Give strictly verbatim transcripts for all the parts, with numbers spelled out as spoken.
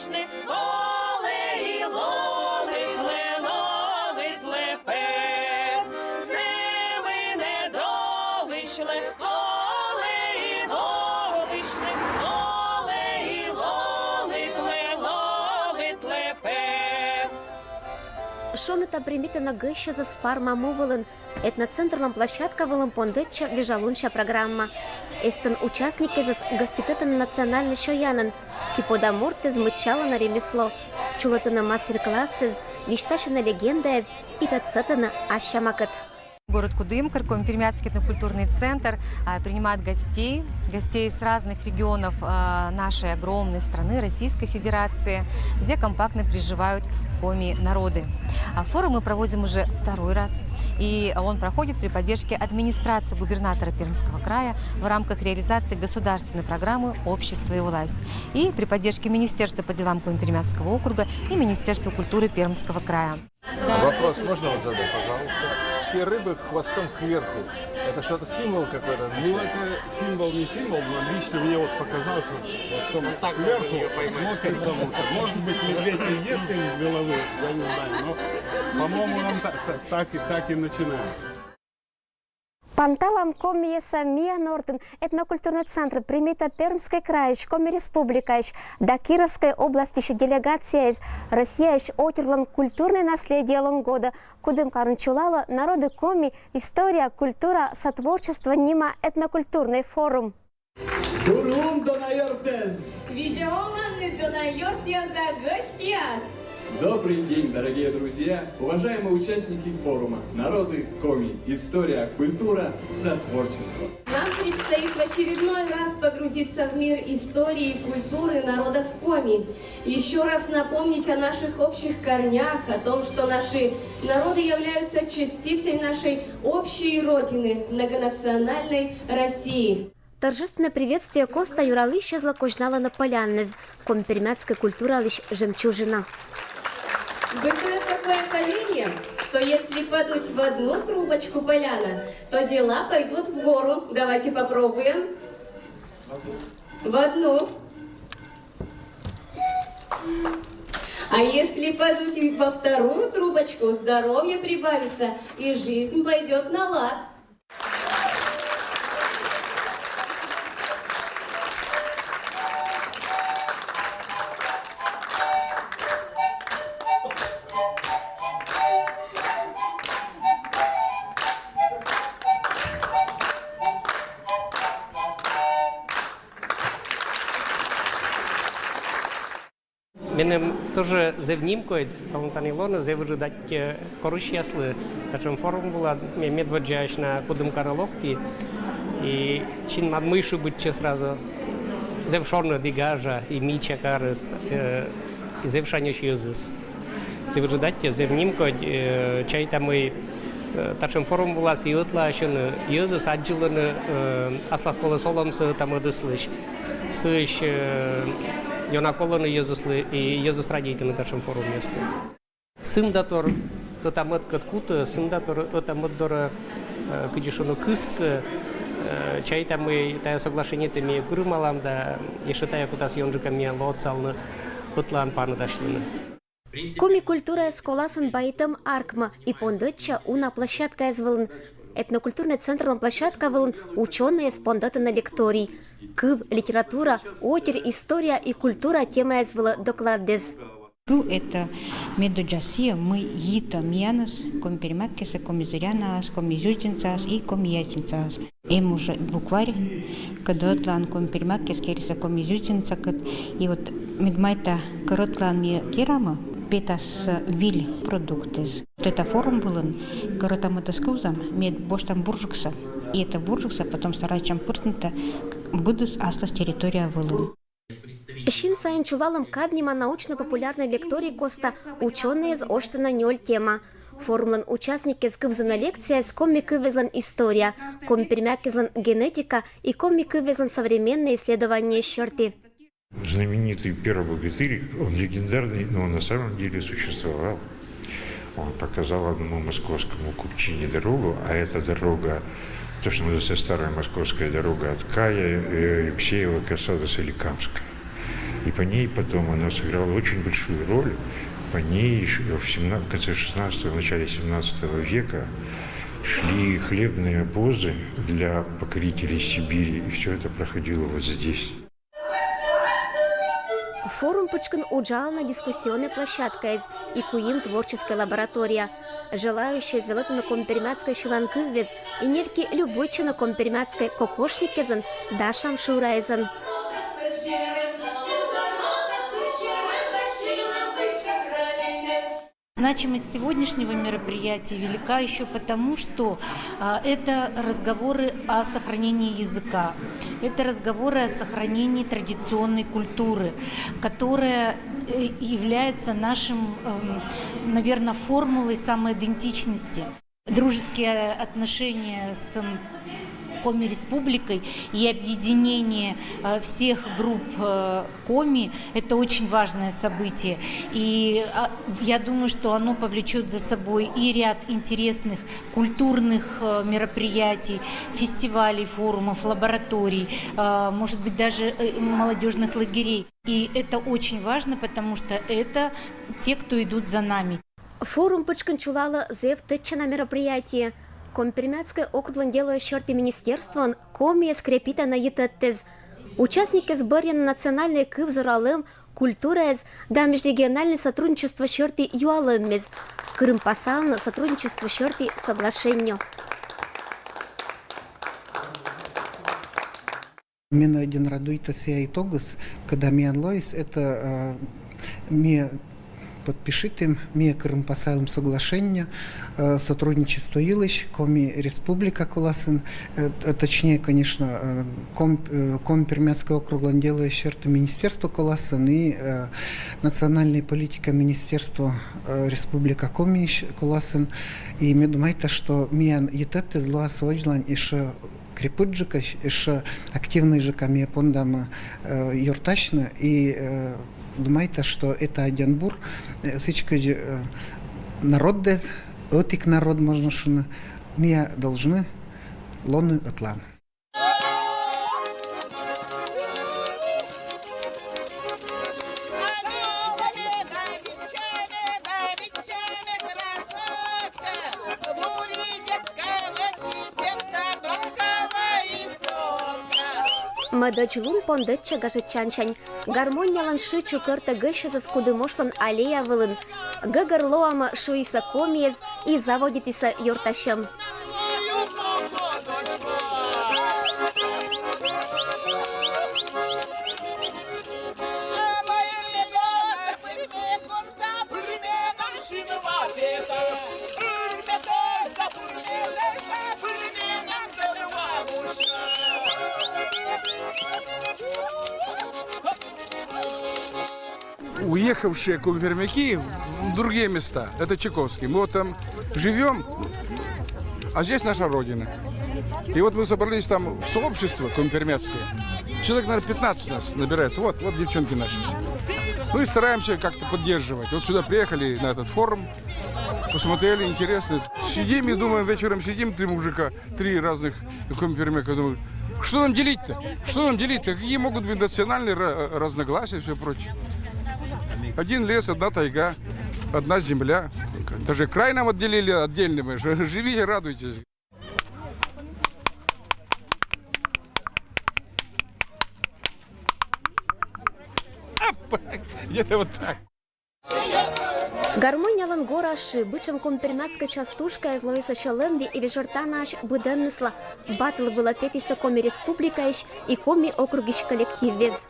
Шуны та примитӑн ӑкӑ ӗҫсӗр парма мувӑлӑн. Этноцентрлӑн площадка вӑллӑн понтӑччӗ вешалунҫа программа. Эстӑн участниккисӗс гоститетӑн национальнӑй ҫоянӑн, кипода муртӗс, мыччалӑнӑ ремесло, чулӑ тӑнӑ мастер-классӗс, виҫта ҫӑнӑ легендаӗс и тытса тӑнӑ аҫ-ҫамакӑт. Город Кудымкар, Коми-Пермяцкий этнокультурный центр, а, принимает гостей, гостей с разных регионов, а, нашей огромной страны, Российской Федерации, где компактно проживают коми народы. А форум мы проводим уже второй раз, и он проходит при поддержке администрации губернатора Пермского края в рамках реализации государственной программы «Общество и власть» и при поддержке Министерства по делам Коми-Пермяцкого округа и Министерства культуры Пермского края. Вопрос можно вот задать, пожалуйста? Все рыбы хвостом кверху. Это что-то символ какой-то? Ну, это символ, не символ, но лично мне вот показалось, что хвостом кверху смотрит на мусор. Может быть, медведь и ест их с головы, я не знаю, но, по-моему, он так, так, так и, так и начинает. Панталам Коми ЕСА Миянортӑн этнокультурный центр примитӗ Пермский крайӗҫ, Коми Республикаӗҫ та Кировской областьӗҫ делегацийӗс Россияӗҫ отерлӑн культурный наследиелӑн года Кудымкарын чулаллӑ «Народы Коми. История, культура, сотворчество» нима этнокультурный форум. Турӑ ун, тӑна юртас! Виҫӗ ун, тӑна юртас та гӑҫтас! Добрый день, дорогие друзья, уважаемые участники форума «Народы Коми. История, культура, сотворчество». Нам предстоит в очередной раз погрузиться в мир истории и культуры народов Коми, еще раз напомнить о наших общих корнях, о том, что наши народы являются частицей нашей общей Родины, многонациональной России. Торжественное приветствие косто юралли ҫызлӑ куҫналӑнӑ поляннӑс, коми-пермяцкой культураллӑ жемчужина. Бытует такое поверье, что если подуть в одну трубочку поляна, то дела пойдут в гору. Давайте попробуем. В одну. А если подуть и во вторую трубочку, здоровье прибавится, и жизнь пойдет на лад. Меным тоже зэв нимкодь, талантан илонӑ, зэв ӑшӑ тать, э, курасьласлӑ. Тачӑм форум пулать, ме-, медводдза ӑҫта Кудымкара локти. И ҫын ман мӑйши пыччӗ сразу. Зэв шонӑ, дикаша, и мичча карӗс, э, и зэв шанӗҫ йӧсӗс. Зэв ӑшӑ тать, зэв нимкодь, э, чай та мӑй, э, тачӑм форум пулас и ытла ҫынни йӧсӗс аддзӑллӑн, э, аслас пулас олӑмсӑ ытамӑтслыш. Сыысь, э, ёна куллӑн йӧсӗслӗ и йӧсӗс радейтӑн тачӑм форум месте. Сым та тӑр ытамӑт кӑт кутӑ, сым та тӑр ытамӑт тӑр, э, кӗтӗ шуну кыскӑ, э, чай та мӑй тая соглашени теми курмалам та, ешшӗ тая кутас ёнджыка миянлӑ отсалнӑ, ытла ан панӑ ташлӑн. Коми культура школасӑн пайтӑм аркмӑ и понтӑччӗ уна площадкаяс вӑллӑн. Этнокультурный центрлӑн площадка вӑллӑн ученӑйӗс понтӑтӑнӑ лекторий. Кыв, литература, отир, история и культура темаяс вӑллӑ докладӗс. Кыв — это медучасие, мый йытӑ миянас, коми-пермяккесас, коми-зырянассас, коми-изюзинцас и коми-яздинцас. Эм уже букварь, кӑтӑ ытла ан коми-пермяккес кӗрсе коми-изюзинца кӑт. И вот мед май та кӑрӑ ытла ан ми кирамӑ, петас вил продуктӗс. Вот это форум вӑллӑн кӑрӑ ытамӑтас кывсам, мед пуҫтам буржӑкса. И это буржӑкса потом старайтчам пуртнӑ та быдэс аслас территория вӑллӑн. Ҫын сайын чулалӑм кад нима научно-популярный лекторий косто ученӑйӗс ӑҫтӑнӑ нёль тема. Форумлӑн участникӗс кывсӑннӑ лекцияс коми кывӗслӑн история, коми-пермяккеслӗн генетика и коми кывӗслӗн современный исследование ҫырти. Знаменитый первый богатырь, он легендарный, но он на самом деле существовал. Он показал одному московскому купчине дорогу, а эта дорога, то, что называется старая московская дорога от Кая, э, Алексеева, Касада, Соликамска. И по ней потом она сыграла очень большую роль. По ней ещё в семнадцатом, конце шестнадцатого, начале семнадцатого века шли хлебные обозы для покорителей Сибири, и все это проходило вот здесь. Форум пытшкын уджалӧны дискуссионнӧй площадкаэз и куим творческӧй лаборатория. Желающӧйӧс велӧдчӧны коми-пермяцкӧй сьылан кывъяс и нельки любуйтчӧны коми-пермяцкӧй кокошникъясӧн да шамшураӧн. Значимость сегодняшнего мероприятия велика еще потому, что а, это разговоры о сохранении языка, это разговоры о сохранении традиционной культуры, которая э, является нашим, эм, наверное, формулой самоидентичности. Дружеские отношения с Коми Республикой и объединение э, всех групп э, Коми — это очень важное событие. И а, я думаю, что оно повлечет за собой и ряд интересных культурных э, мероприятий, фестивалей, форумов, лабораторий, э, может быть, даже э, молодежных лагерей. И это очень важно, потому что это те, кто идут за нами. Форум пытшкын чулалӧ зэв тӧдчана мероприятие. Коми-пермяцкӧй округлӧн делояс сьӧрті министерствоын комиӧс крепитана йитӧдтӧдз. Участникъяс бӧрйӧны национальнӧй кыв зоралӧм, культураэз да межрегиональнӧй сотрудничество сьӧрті юалӧммес. Кырымпасалӧны сотрудничество сьӧрті соглашеннё. Менӧ ӧдйӧ радуйтӧ сійӧ итогыс, когда миян лоис, это э, ми подпишитім, ми кырымпасалім соглашеннё э, сотрудничество йылысь Коми Республика коласын, э, э, точнее, конечно, э, Ком, э, Коми-Пермяцкӧй округлӧн делояс сьӧрті министерство коласын и э, национальнӧй политика министерство э, Республика Коми коласын. И ме думайта, что миян йитӧдтӧдз лоас водзлань ещӧ крепытджыкӧсь, ещӧ активнӧйджыка ми пондам э, ёртасьны и э, думайта, что это аддзан бур, э, сідзкӧ э, народдӧс, ӧтик народ, можно шуны, ми должны лоны ӧтлаын. Мӧдӧдз лун пондӧдчӧ гажӧдчансянь. Гармониялӧн шы чукӧртӧ гӧсьтъясӧс Кудымошлӧн аллея вылын. Гӧгӧр лоамӧ шуисӧ комиӧс и заводитісӧ ёртасьӧм. Уехавшие коми-пермяки в другие места, это Чайковский. Мы вот там живем, а здесь наша родина. И вот мы собрались там в сообщество коми-пермяцкое. Человек, наверное, пятнадцать нас набирается. Вот, вот девчонки наши. Ну и стараемся как-то поддерживать. Вот сюда приехали на этот форум, посмотрели, интересно. Сидим и думаем, вечером сидим, три мужика, три разных коми-пермяка, думаю, что нам делить-то? Что нам делить-то? Какие могут быть национальные ра- разногласия и все прочее? Один лес, одна тайга, одна земля. Даже край нам отделили отдельный, понимаешь? Живите, радуйтесь. Где-то вот так. Гармониялӧн гора шы бытшӧм коми-пермяцкӧй частушкаыс лоисӧ сьӧлӧмви и вежӧртанаысь быдӧннысла. Батл вылӧ петісӧ Коми Республикаысь и Коми округысь коллективъяс.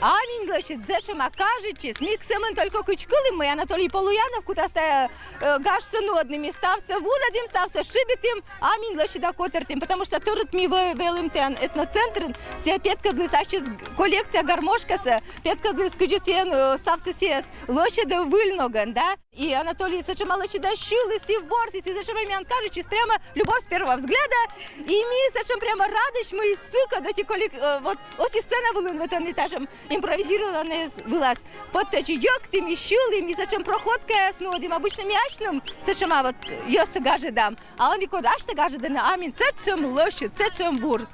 Аминь, глаз, Зэчӧма кажитчис, ми кӧ сӧмын только кыдз кылім, мый Анатолий Полуянов кутас тайӧ, э, гажсӧ нуӧдны, ми ставсӧ вунӧдім, ставсӧ шыбитім, а ми лӧсьыда котӧртім, потому что тӧрыт ми вӧ-, вӧлім тайӧ этноцентрын, сійӧ петкӧдліс ассьыс коллекция гармошкасӧ, петкӧдліс, кыдзи сійӧн, э, ставсӧ сійӧс лӧсьӧдӧ выль ногӧн, да. И Анатолий сэтшӧма лӧсьыда сьыліс и ворсіс, и сэтшӧма миян кажитчис прямо любовь с первого взгляда. И ми сэтшӧм прямо радӧсь, мый сыкӧд ӧти коллек-, э, вот ӧти сцена вылын вот ӧні татшӧм импровизированнӧй вылас. Вот татшӧм йӧктім и сьылім, и сэтшӧм проходкаяс нуӧдім. Обычно ми асьным сэтшӧма вот йӧзсӧ гажӧдам. А ӧні кор асьтӧ гажӧдӧны, а миян сэтшӧм лӧсьыд, сэтшӧм бур.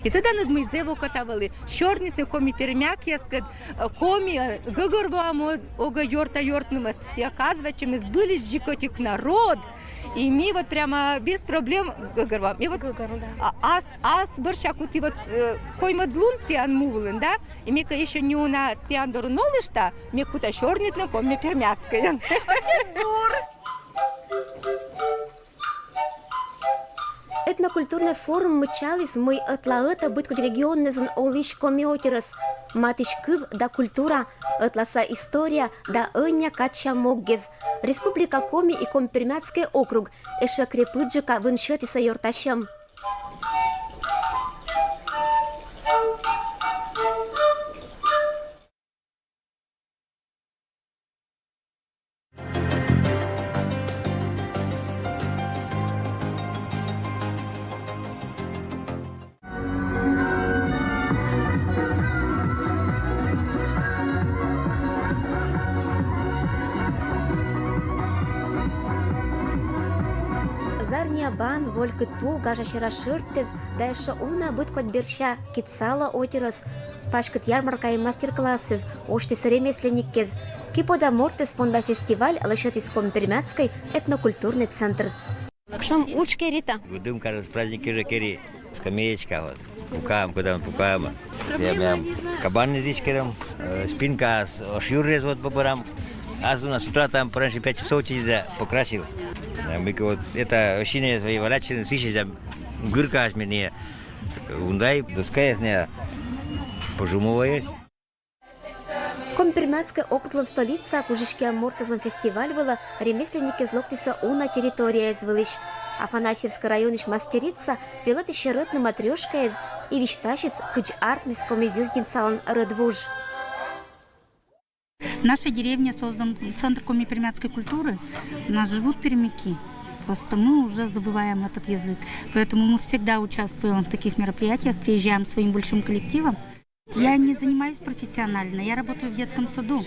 И тӧданныд, мый зэв окота вӧлі сёрнитны коми пермякъяскӧд, э, коми, э, гӧгӧрвоам о-, огӧ ёрта ёртнымӧс. И оказывается, ми збыльысь дзик ӧтик народ. И ми вот прямо без проблем гӧгӧрвоам. И вот Гӧгӧрвоам, да. А, ас, ас бӧрся куті вот, э, коймӧд лун тіян му вылын, да? И ме кӧ ещё неуна тіян дорын олышта, ме кута сёрнитны коми-пермяцкӧйӧн. Этнокультурнӧй форум мыччаліс, мый ӧтлаӧ ӧта быдкодь регионнас олысь коми отирыс, матысь кыв да культура, ӧтласа история да ӧнія кадся моггез. Республика Коми и Коми-Пермяцкӧй округ ещӧ крепыдджыка вынсьӧтісӧ ёртасьӧм. Зарни абан, волькыд пу, гажа сера шӧртӧс да ещӧ уна быдкодь берся китсала отирӧс, паськыд ярмарка и мастер-классыс, осьтісӧ ремесленниккез. Кипода мортӧс понда фестиваль лӧсьӧдіс Коми-Пермяцкӧй этнокультурнӧй центр. Кутшӧм удж керита? Гудым кажитчис, праздник кежӧ кери, скамеечка вот. Пукам, кутам пукам. Сія миян кабаннас дичкерам, э, спинкаас ошъюрӧс вот пӧбӧрам. Ас уна с утра там пораньше пять часов чидӧ да покрасил. Э, мыйкӧ вот это осинаӧс вӧлі валяйтчӧны, сідз да гыркаӧсь меным. Ундай доскаяс, не пожумоваяс. Коми-Пермяцкӧй округлӧн столицаа кужыськӧм мортыслӧн фестиваль вылӧ ремесленникъяс локтісӧ уна территорияяс вылысь. Афанасьевскӧй районысь мастерица велӧдіс серӧтны матрёшкаяс и висьтасис, кыдз артмис коми зюздницалӧн рӧдвуж. В нашей деревне создан центр коми-пермяцкой культуры. У нас живут пермяки. Просто мы уже забываем этот язык. Поэтому мы всегда участвуем в таких мероприятиях, приезжаем своим большим коллективом. Я не занимаюсь профессионально, я работаю в детском саду.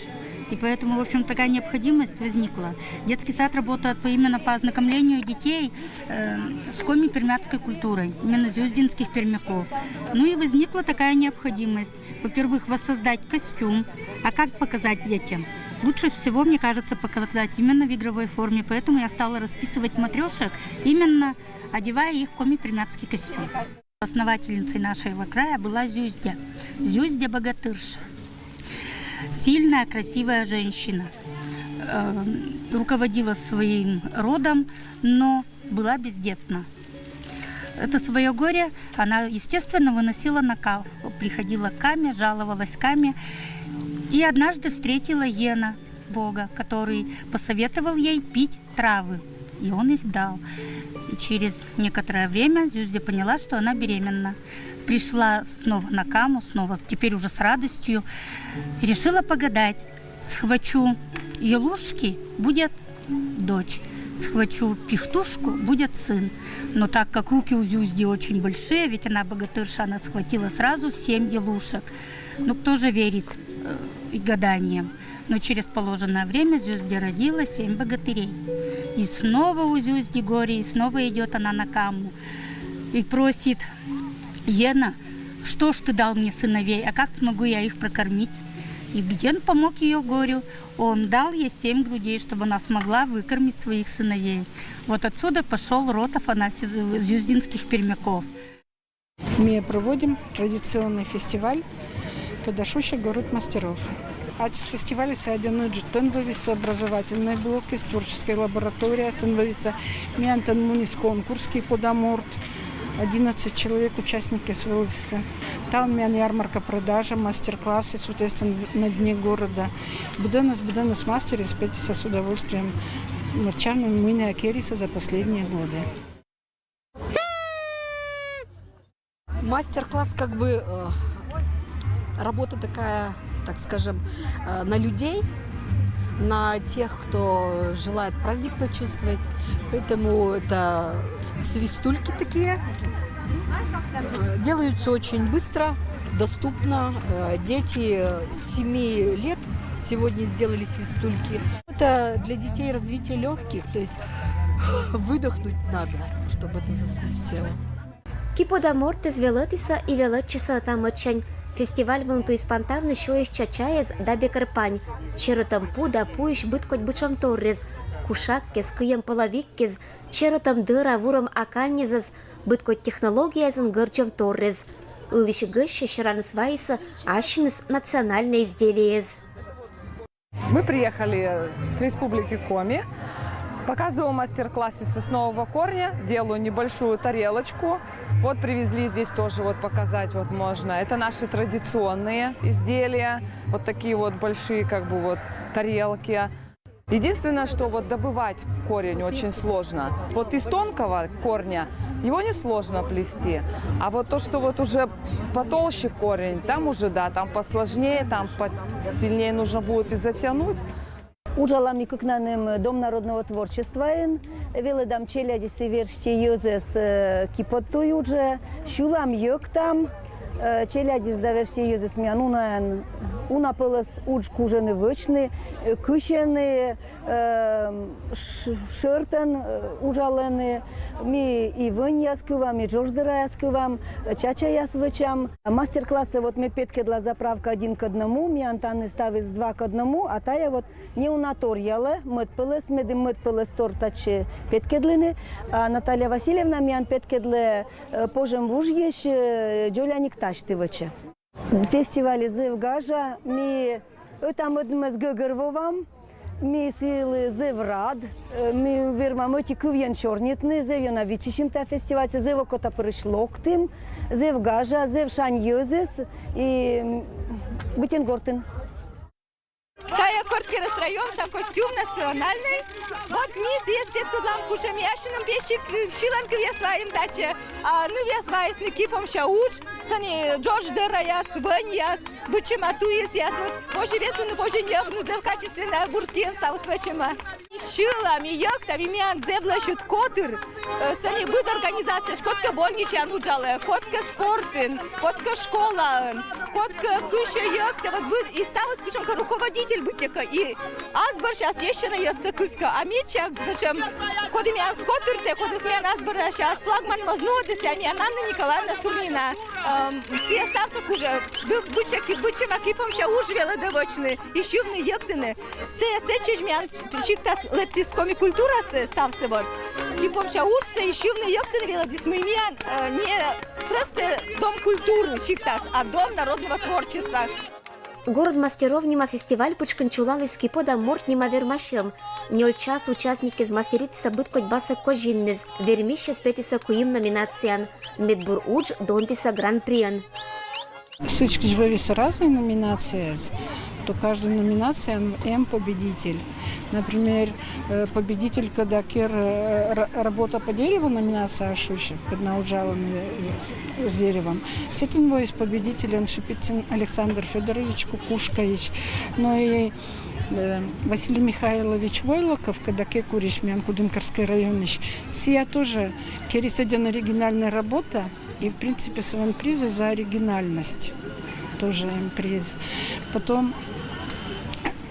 И поэтому, в общем, такая необходимость возникла. Детский сад работает по, именно по ознакомлению детей, э, с коми-пермяцкой культурой, именно зюздинских пермяков. Ну и возникла такая необходимость. Во-первых, воссоздать костюм. А как показать детям? Лучше всего, мне кажется, показать именно в игровой форме. Поэтому я стала расписывать матрёшек, именно одевая их в коми-пермяцкий костюм. Основательницей нашего края была Зюздя. Зюздя богатырша. Сильная, красивая женщина. Э, руководила своим родом, но была бездетна. Это своё горе она, естественно, выносила на Кам. Приходила к Каме, жаловалась Каме. И однажды встретила Йена, бога, который посоветовал ей пить травы. И он их дал. И через некоторое время Зюздя поняла, что она беременна. Пришла снова на Каму, снова, теперь уже с радостью. И решила погадать. Схвачу елушки, будет дочь. Схвачу пихтушку, будет сын. Но так как руки у Зюзди очень большие, ведь она богатырша, она схватила сразу семь елушек. Ну, кто же верит, э, и гаданиям? Но через положенное время Зюзди родила семь богатырей. И снова у Зюзди горе, и снова идёт она на Каму. И просит Йена: «Что ж ты дал мне сыновей, а как смогу я их прокормить?» И Йен помог её горю. Он дал ей семь грудей, чтобы она смогла выкормить своих сыновей. Вот отсюда пошёл род Афанасьев-, зюздинских пермяков. Мы проводим традиционный фестиваль «Кӧдашуся — город мастеров». Ачыс фестивальыс аддзан ыджыд: тӧн вӧвис образовательный блок, творческая лаборатория, тӧн вӧвис, миян тӧн муніс конкурс «Кипода морт». Одиннадцать человек, участники с вылазиса. Там у меня ярмарка-продажа, мастер-классы, соответственно, на дне города. Быдэнэс, быдэнэс мастеръёс петыса с удовольствием. Мырчам, мыйнэ кериса за последние годы. Мастер-класс как бы э, работа такая, так скажем, э, на людей, на тех, кто желает праздник почувствовать. Поэтому это свистульки такие. Э, Делаются очень быстро, доступно. Э, Дети семи лет сегодня сделали свистульки. Это для детей развитие лёгких, то есть выдохнуть надо, чтобы это засвистело. Кипода мортэз велӧтіса и велӧдчиса ӧта-мӧдсянь. Фестиваль вылын туис пантавны сёйыс чачаез да бекӧр пань. Серӧтӧм пу да пуысь быдкодь бытшӧмторрез. Кушаккез, кыйӧм половиккез, серӧтӧм дӧра, вурӧм аканьызӧс, быдкодь технологияясын гӧрдзӧмторрез. Ылысь гӧсьтсьӧ сераныс вайисӧ ассьыныс национальнӧй изделиеез. Мы приехали с Республики Коми. Показываю мастер-класс из соснового корня, делаю небольшую тарелочку. Вот привезли здесь тоже вот показать вот можно. Это наши традиционные изделия. Вот такие вот большие как бы вот тарелки. Единственное, что вот добывать корень очень сложно. Вот из тонкого корня его несложно плести. А вот то, что вот уже потолще корень, там уже, да, там посложнее, там сильнее нужно будет и затянуть. Уджалам ми кыкнанным Дом народного творчестваын, велӧдам челядьыс и верстьӧ йӧзӧс э, киподтуй уджӧ, сьылам, йӧктам. Э, челядьыс да верстьӧ йӧзыс миян унаӧн, уна пӧлӧс удж кужӧны вӧчны, э, кысьӧны, э, ш- шӧртӧн э, уджалӧны. Ми и вӧньяс кывам, и джодждӧраяс кывам, э, чачаяс вӧчам. Мастер-классӧ вот ме петкӧдла заправка один к одному, миян тані ставыс два к одному, а тая вот неуна торъялӧ мӧд пӧлӧс, медым мӧд пӧлӧс тор татчӧ петкӧдлыны. А Наталья Васильевна миян петкӧдлӧ э, пожӧм вужйысь э, дзоляник тасьті вӧчӧ. Фестивальыс зэв гажа, ми ӧта-мӧднымӧс гӧгӧрвоам, ми сылы зэв рад, э, ми вермам ӧти кывйӧн сёрнитны, зэв ёна виччысим та фестивальсӧ, зэв окота пырысь локтім, зэв гажа, зэв шань йӧзыс и м, быттьӧн гортын. Тая Корткерӧс районса костюм национальнӧй. Вот ми сійӧс петкӧдлам, кутшӧм ми ассьыным песиг сьыланкывъяс вайим татчӧ. А нывъяс вайисны кипомся удж, сэні джодждӧраяс, вӧньяс, быдсяма туисъяс. Вот позьӧ ветлыны, позьӧ ньӧбны, зэв качественнӧя, бурдкиӧн ставыс вӧчӧма. Сьылам и йӧктам, и миян зэв лӧсьыд котыр. Э, Сэні быд организацияысь, кодкӧ больничаын уджалӧ, кодкӧ спортын, кодкӧ школаын, кодкӧ кысьӧ, йӧктӧ, вот быд, и ставыс кутшӧмкӧ руководитель быттьӧкӧ, и ас бӧрсяыс эстчӧны йӧзсӧ кыскӧ. А медся сэтшӧм, коді миянӧс котыртӧ, кодӧс миян ас бӧрсяыс флагман моз нуӧдісны, миян Анна Николаевна Сурнина. Эм, Сійӧ ставсӧ кужӧ, бы- быдсяма ки- быдсяма кипомся удж велӧдӧ вӧчны, и сьывны, йӧктыны. Сійӧ сэтчӧдз миян сиктас лэптіс коми культурасӧ ставсӧ вот. Кипомся уджсӧ и сьывны, йӧктыны велӧдіс, мый миян э, не просто дом культуры сиктас, а дом народного творчества. Город мастеров нима фестиваль пычкын чулаліс Кипода морт нима вермасьӧм. Нёль час участникъяс мастеритісӧ быдкодь басӧ козинныс, вермисьӧс петісӧ куим номинацияын. Медбур удж донтісӧ гран-приӧн. Сідзкӧ, вӧліс разные номинации, то каждая номинация эм победитель. Например, э, победитель, когда кер э, ра- работа по дереву номинация ашуся, когда уджалӧны э, с деревом. Сэтӧн вӧліс победитель Шипицын Александр Федорович Кукушкаич. Ну и э, Василий Михайлович Войлоков, когда кекурись, миян Кудымкарскӧй районысь. Сійӧ тоже керис ӧдйӧ оригинальная работа. И, в принципе, сылӧн призыс за оригинальность. Тоже эм приз. Потом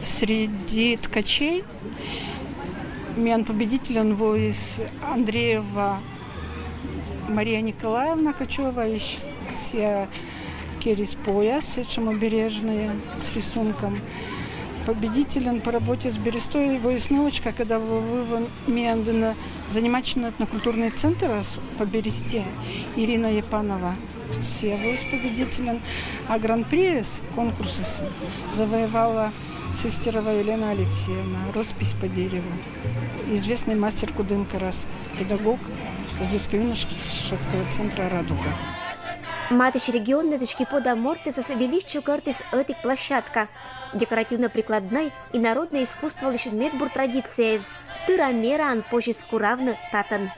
среди ткачей миян победительӧн вӧліс Андреева Мария Николаевна Кочёва, и сійӧ керис пояс, сэтшӧм обережный, с рисунком. Победительӧн по работе с берестой вӧліс нывочка, когда вӧлі миян дінӧ занимайтчыны этнокультурнӧй центрас по бересте, Ирина Епанова. Сійӧ вӧліс победительӧн. А гран-приыс конкурсас завоевала Сестерова Елена Алексеевна, роспись по дереву. Известный мастер кудымкарас, педагог детско-юношеского центра «Радуга». Матысь регионнэзысь кипода мортэзэс выльысь чукӧртіс ӧтик площадка. Декоративно-прикладной и народной искусстволысь медбур традицияез тыра-мераын позис куравны татын.